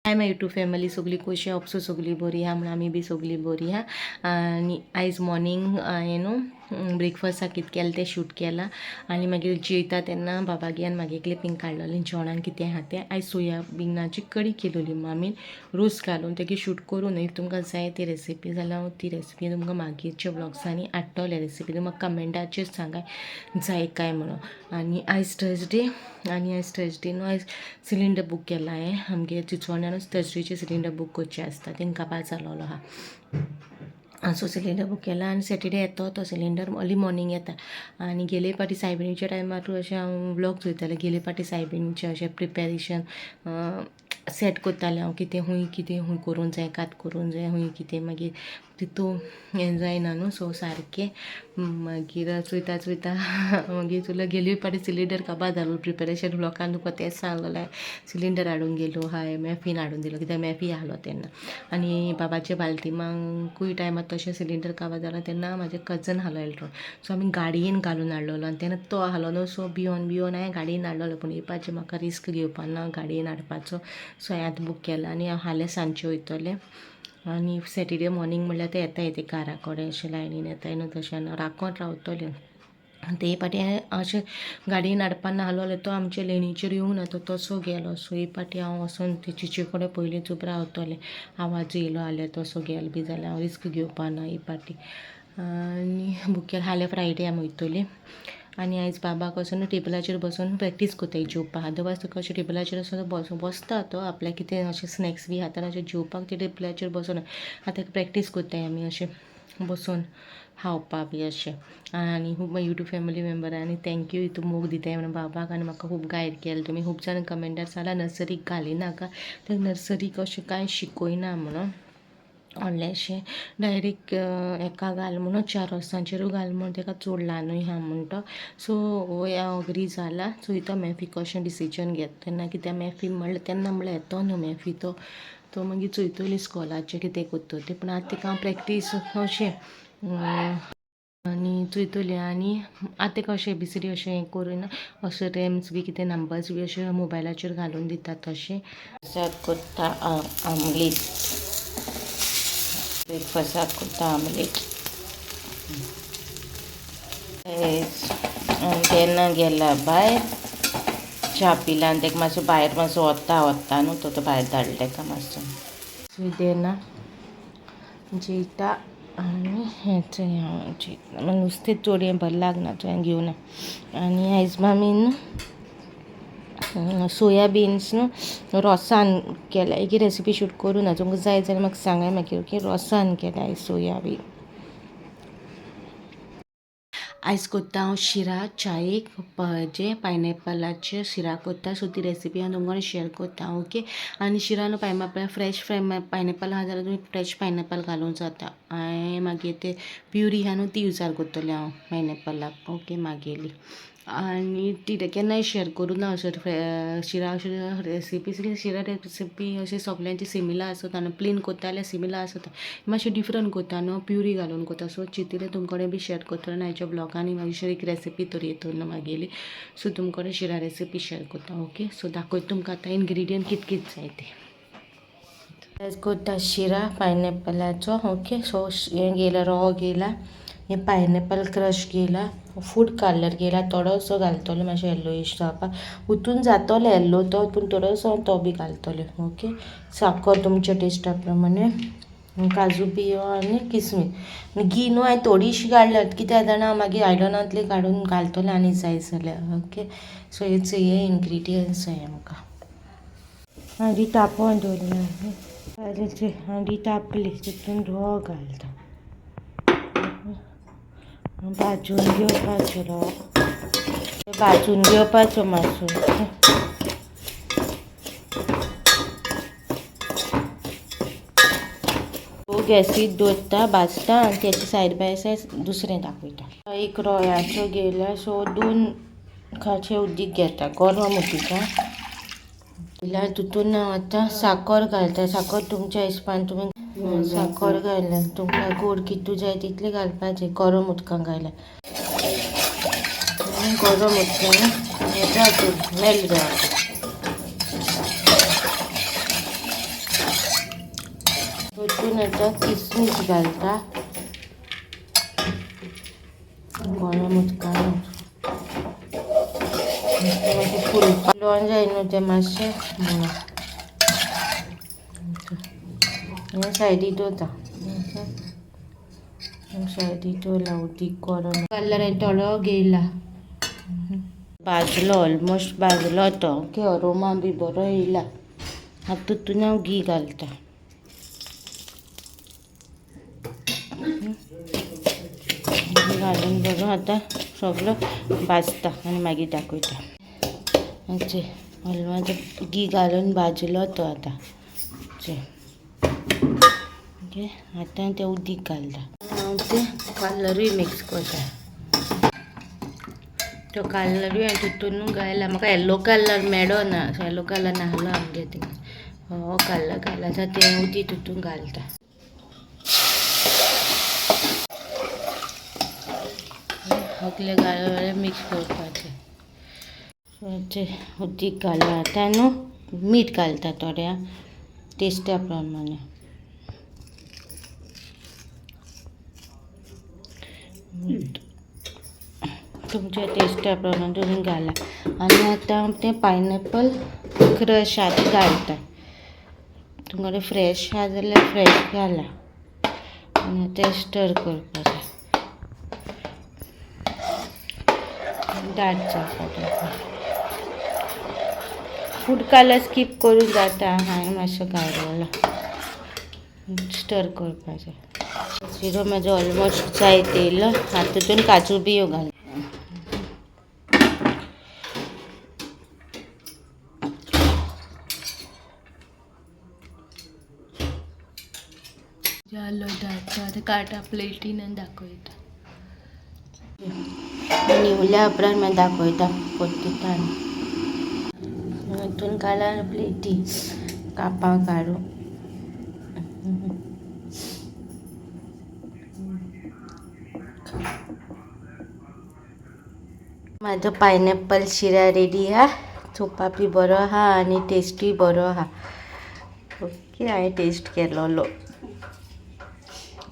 High my YouTube family, सगळी कशी आपसो सगळी बरी आहा म्हण आमी बी सगळी बरी आहा. आनी आयज मॉर्निंग हांवें न्हू ब्रेकफास्टाक कितें केलें तें शूट केलां आनी मागीर जेयता तेन्ना बाबागे आनी मागीर क्लिपींग काडलेलें जेवणाक कितें आहा तें. आयज सोयाबिनाची कडी केलोली मामीन रोस घालून, तेगे शूट करूं न्हय. तुमकां जाय ती रेसिपी जाल्यार हांव ती रेसिपी तुमकां मागीरच्या ब्लॉग्सांनी हाडटलें. रेसिपी तुमकां कमेंटाचेर सांगाय जाय काय म्हणून. आनी आयज थर्सडे, आनी आयज थर्सडे न्हू आयज सिलिंडर बूक केला हांवें. आमगे चिंचोण्यानूच थर्सडेचे सिलिंडर बूक करचे आसता, तेंकां काबार जालोलो आहा. सो सिलिंडर बूक केला आनी सॅटर्डे येतो तो सिलिंडर, अर्ली मॉर्निंग येता. आनी गेले पाटी सायबिणीच्या टायमार अशें हांव ब्लॉग चोयतालें. गेले पाटी सायबिणीचें अशें प्रिपेरेशन सेट करतालें हांव, कितें खूंय कितें खूंय करूंक जाय, कात करूंक जाय, खूंय कितें मागीर तितू हें जायना न्हू. सो सारकें मागीर चोयता चोयता मागीर तुला गेली पाटी सिलिंडर काबार जालो. प्रिपेरेशन ब्लॉगान तुका तेंच सांगलेलें, सिलिंडर हाडूंक गेलो हांवें, मॅफीन हाडून दिलो कित्याक मॅफी आहलो तेन्ना. आनी बाबाच्या बालतिमांकूय टायमार तशें सिलिंडर काबार जालो तेन्ना म्हाजे कजन आहलो एल्ट्रॉन. सो आमी गाडयेन घालून हाडलेलो आनी तेन्ना तो आहलो न्हू. सो भियोन भियोन हांवें गाडयेन हाडलेलो, पूण येवपाचें म्हाका रिस्क घेवपा ना गाडयेन हाडपाचो. सो हांवें आतां बूक केला आनी हांव फाल्यां सांजचें वयतलें. आनी सॅटर्डे मॉर्निंग म्हणल्यार ते येताय ते घरा कडेन अशें लायनीन येताय न्हू, तशें राकोन रावतलें. ते पाटी हांवें अशें गाडयेन हाडपा नासलो जाल्यार तो आमचे लेणीचेर येवंक ना, तो तसो गेलो. सो हे पाटी हांव वचोन ते चिचे कडेन पयलींच उबो रावतलें, आवाज येयलो जाल्यार तसो गेलो बी जाल्यार हांव रिस्क घेवपा ना ही पाटी. आनी बूक केला, फाल्यां फ्रायडे आमी वयतलीं. आनी आयज बाबाक वचोन टेबलाचेर बसून प्रॅक्टीस कोताय जेवपाक. अदरवायज तुका अशें टेबलाचेर वचोन बसता तो, आपल्याक कितें अशें स्नॅक्स बी खाता अशें जेवपाक ते टेबलाचेर बसोन. आतां प्रॅक्टीस कोताय आमी अशें बसून खावपा बी अशें. आनी खूब यूट्यूब फॅमिली मेंबर आनी thank you हितू मोग दिताय म्हणून बाबाक आनी म्हाका खूब गायड केलें तुमी. खूब जाण कमेंटार सांगला नर्सरीक घालिनाका, तर नर्सरीक अशें कांय शिकयना म्हणून, व्हडलेंशें डायरेक्ट हेका घाल म्हणून 4 वर्सांचेरूय घाल म्हणून, तेका चड ल्हानूय आहा म्हणटा. सो वय हांव अग्री जाला. चोयता मॅफी कशें डिसिजन घेता तेन्ना, कित्याक मॅफी म्हणल्यार तेन्ना म्हणल्यार येतो न्हू मॅफी तो, तो मागीर चोयतली स्कॉलाचें कितें करता तें. पूण आतां तेका हांव प्रॅक्टीस अशें आनी चोयतली. आनी आतां तेका अशें एबीसीडी अशें हें करून अशें रॅम्स बी कितें नंबर्स बी अशें मोबायलाचेर घालून दिता तशें. करता आमलेट, ब्रेकफास्टाक करता आमलेट. तेन्ना गेला भायर च्या पिला आनी तेका मातसो भायर मातसो वता वता न्हू, तो भायर धाडलो तेका मातसो. सुदेना जेयता आनी हें हांव जेयता, नुस्तें चड हें बरें लागना तो हांवें घेवना. आनी आयज मामीन सोया बीन्स न्हू रोसान केल्या. एक रेसिपी शूट करूं ना, तुमकां जाय जाल्यार म्हाका सांगाय मागीर. ओके, रोसान केल्या आयज सोयाबीन. आयज कोत्ता हांव शिरा चायेक, जे पायनएपलाचे शिरा कोत्ता. सो ती रेसिपी हांव तुमकां शेअर कोत्ता. ओके, आनी शिरा न्हू पायनएपल फ्रेश पायनएपल आहा जाल्यार तुमी फ्रेश पायनएपल घालूंक जाता. हांवें मागीर ते प्युरी आहा न्हू ती युजार कोत्तलें हांव पायनएपलाक. ओके, मागेली आनी ती केन्नाय शेअर करूं ना अशें शिरा अशें रेसिपी. शिरा रेसिपी अशें सगल्यांची सिमिलर आसता न्हू, प्लेन कोत्ता जाल्यार सिमिलर आसता, मातशें डिफरंट कोत्ता न्हू, प्युरी घालून कोत्ता. सो चिंतिलें तुमकडे बी शेअर करतलें न्हू हाच्या ब्लॉगांनी मागीर एक रेसिपी तर येतलो न्हू मागेली. सो तुमकडे शिरा रेसिपी शेअर करता. ओके, सो दाखयता तुमकां आतां इन्ग्रिडियंट कित कित जाय ते. आयज कोत्ता शिरा पायनएपलाचो. ओके, सो हें घेयला रवो घेयला, हें पायनएपल क्रश घेयला, फूड कलर घेयला थोडोसो घालतलो मातशें येल्लोइश जावपाक, उतून जातलो येल्लो तो, पूण थोडोसो तो बी घालतले. ओके, साकर तुमच्या टेस्टा प्रमाणे, काजू बियो आनी किसमीस. आनी घी न्हू हांवें थोडीशी काडल्यात, कित्याक जाणा मागीर आयदनांतली काडून घालतलें आनी जाय जाल्यार. ओके, सो हेच हे इन्ग्रिडियंट्स जाय आमकां. हांडी तापोवन दवरल्या, हांडी तापली तितून रवो घालता, भाजून घेवपाचो रवो, भाजून घेवपाचो मातसो. गॅसीर दवरता, भाजता आनी तेचे सायड बाय सायड दुसरें दाखयता. एक रव्याचो घेयला, सो 2 खाचे उदीक घेता, गरम उदीक. तितून आतां साकर घालता. साकर तुमच्या हिसपान तुमी साकर घायल्या, तुमकां गोड कितू जाय तितलें घालपाचें. गरम उदकान घायल्या, गरम उदकान मेल्ट जावपाक. तितून आतां किसमीस घालता, गरम उदकान मातशें फुलपाक लोन जाय न्हू तें मातशें म्हणून सायडी दवरता. सायडी दवरला उदीक गरम कलर थोडो घेयला. भाजलो, ऑलमोस्ट भाजलो तो. ओके, अरोमा बी बरो येयला. आतां तितून हांव घी घालता. घी घालून बरो आतां सगलो भाजता आनी मागीर दाखयता. ऑलमोस्ट घी घालून भाजलो तो आतां. ओके, आतां तें उदीक घालता. हांव तें कलरूय मिक्स करता. तो कलरूय हांवें तितून घायला. म्हाका येल्लो कलर मेळो ना, सो येल्लो कलर नासलो आमगे थिंगा. हो कलर घाला. आतां तें उदीक तितून घालता. सगळें घालून मिक्स करपाचें. उदीक घालून आतां न्हू मीठ घालता थोड्या टेस्टा प्रमाणे. मीठ तुमच्या टेस्टा प्रमाणे तुमी घाला. आनी आतां तें पायनएपल क्रश आहा तें घालता. तुमगेले फ्रेश आहा जाल्यार फ्रेश घाला. आनी तें स्टर करपाचें, दाट जावपाक. फूड कलर स्कीप करूं जाता, हांवें मातसो घालवला. स्टर करपाचें. शिरो म्हाजो ऑलमोस्ट जायत येयलो. आतां तितून काजू बियो घाल. जालो दाट. आतां काडटा प्लेटीन आनी दाखयता. न्हिवल्या उपरांत मागीर दाखयता परतिता. हितून घाला प्लेटी, कापां काडून. म्हाजो पायनएप्पल शिरा रेडी आहा. चोवपा बी बरो आहा आनी टेस्टूय बरो आहा. ओके, हांवें टेस्ट केलोलो.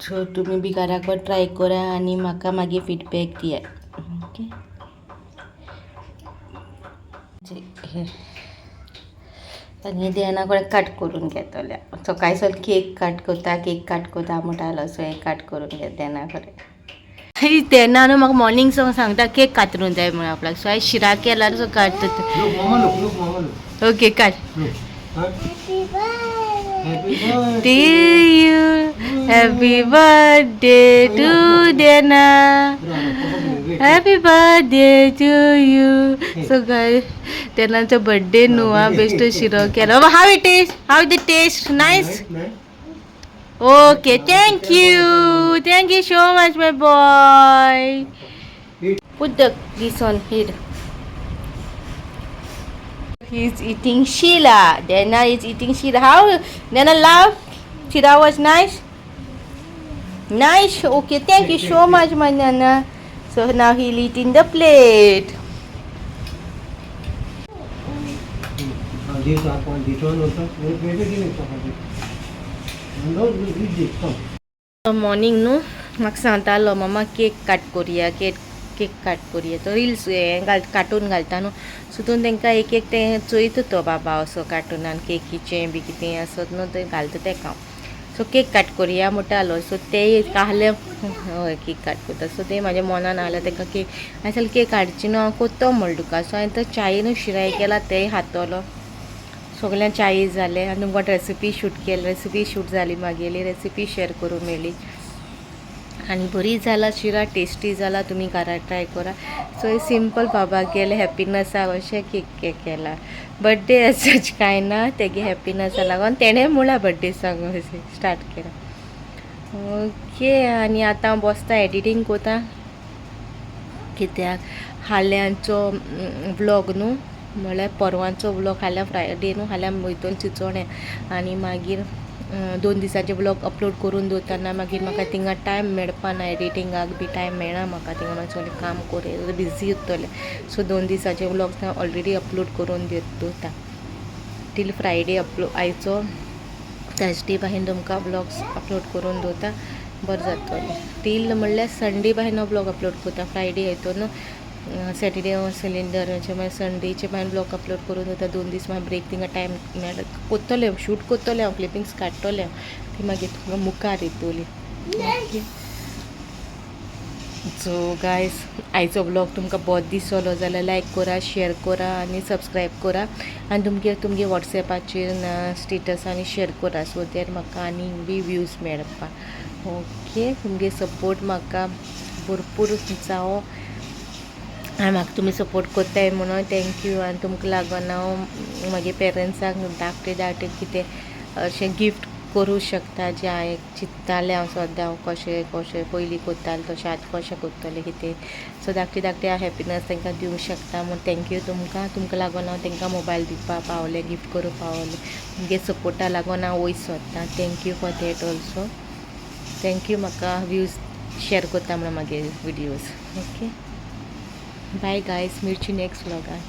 सो तुमी बी घराको ट्राय करा आनी म्हाका मागीर फिडबॅक दिया. ओके, आनी देना कडेन कट करून घेतले. सकाळी सावन केक कट करता, केक कट करता म्हणटालो. सो हें कट करून घेत देना कडेन. तेन्ना न्हू म्हाका मॉर्निंग सावन सांगता केक कातरून जाय म्हणून आपल्याक. सो हांवें शिरा केला, सो काडटा. Look, mama, look, look, mama, look. Okay, काट. Look. Cut. Happy birthday. To you. Happy birthday to Dena. Wait. Happy birthday to you. So guys, तेन्नाचो बर्थडे न्हू हा, बेश्टो शिरो केलो. How it is? How the taste? Nice? Nice. Okay, thank you. Thank you so much, my boy. Eat. Put the this on here. He's eating Sheila. Dana is eating Sheila. How Dana love? Sheila was nice? Nice. Okay, thank you so much, my Nana. So now he'll eat in the plate. This one, this one also. Wait, wait, wait, give me. No, eat this. Come. Morning न्हू म्हाका सांगतालो, मम्मा cake काट करुया, cake cake काट करुया. तो reels हें घाल, कार्टून घालता न्हू, सो तितून तांकां एक एक तें चोयता तो बाबा असो कार्टुनान केकीचें बी कितें आसत न्हू तें घालता तेका हांव. सो केक काट करुया म्हणटालो. सो ते आहले, हय, केक काट करता. सो तें म्हाज्या मनान आहलें ताका केक. हांवें सांगलें केक हाडची न्हू, हांव कोत्तो म्हणलें तुका. सो हांवें तो च्यायेनू शिराय केला, तेंय खातलो. सगळ्यां च्याय जालें आनी तुमकां रेसिपी शूट केली. रेसिपी शूट जाली मागेली, रेसिपी शेअर करूं मेळ्ळी आनी बरी जाला शिरा, टेस्टी जाला. तुमी घरा ट्राय करा. सो सिंपल बाबा गेले हॅप्पिनसाक अशें केक केला. बड्डे असच कांय ना, तेगे हॅप्पिनसा लागून तेणें म्हळां बड्डे सांगून अशें स्टार्ट केला. ओके, आनी आतां हांव बसता, एडिटींग कोता, कित्याक फाल्यांचो व्लॉग न्हू, म्हळ्यार परवांचो व्लॉग, फाल्यां फ्रायडे न्हू, फाल्यां वयतलो चिंचोण्या आनी मागीर 2 दिसांचे व्लॉग अपलोड करून दवरतना मागीर म्हाका थिंगा टायम मेळपा ना, एडिटिंगाक बी टायम मेळना म्हाका. थिंगा मागीर सगळें काम करून बिजी उरतलें. सो 2 दिसांचे व्लॉग हांव ऑलरेडी अपलोड करून दवरता टील फ्रायडे अपलोड. आयचो थर्सडे भाशेन तुमकां ब्लॉग्स अपलोड करून दवरता, बरें जातलें. टील म्हणल्यार संडे भाशेन हांव ब्लॉग अपलोड करता. फ्रायडे येतो न्हू, सॅटर्डे हांव सिलिंडराचे, मागीर संडेचे मागीर ब्लॉग अपलोड करून दवरता. 2 दीस मागीर ब्रेक. थिंगा टायम मेळटा, कोत्तोलें, शूट कोत्तोलें हांव, क्लिपिंग्स काडटलें हांव, ती मागीर तुमकां मुखार येतली. ओके, सो गायज, आयचो ब्लॉग तुमकां बरो दिसलो जाल्यार लायक करा, शेअर करा आनी सबस्क्रायब करा आनी तुमगे तुमगे वॉट्सॅपाचेर ना स्टेटसांनी शेअर करा, सो that म्हाका आनीक बी व्यूज मेळपा. ओके, तुमगे सपोर्ट म्हाका भरपूर जावो आनी म्हाका तुमी सपोर्ट करताय म्हणून thank you. आनी तुमकां लागून हांव म्हागे पेरंट्सांक धाकटे धाकटे कितें अशें गिफ्ट करूं शकता, जें हांवें चिंत्तालें हांव सद्दां, हांव कशें कशें पयलीं करतालें तशें आतां कशें करतलें कितें. सो धाकटी धाकटी हांव हॅपिनस तांकां दिवंक शकता म्हूण thank you तुमकां. तुमकां लागून हांव तांकां मोबायल दिवपा पावलें, गिफ्ट करूंक पावलें. तुमगे सपोर्टा लागून हांव वयर सरता. Thank you for that also. Thank you म्हाका व्यूज शेअर करता म्हणून म्हागे विडियोज. ओके, बाय गायज, मेळची नेक्स्ट व्लॉगान.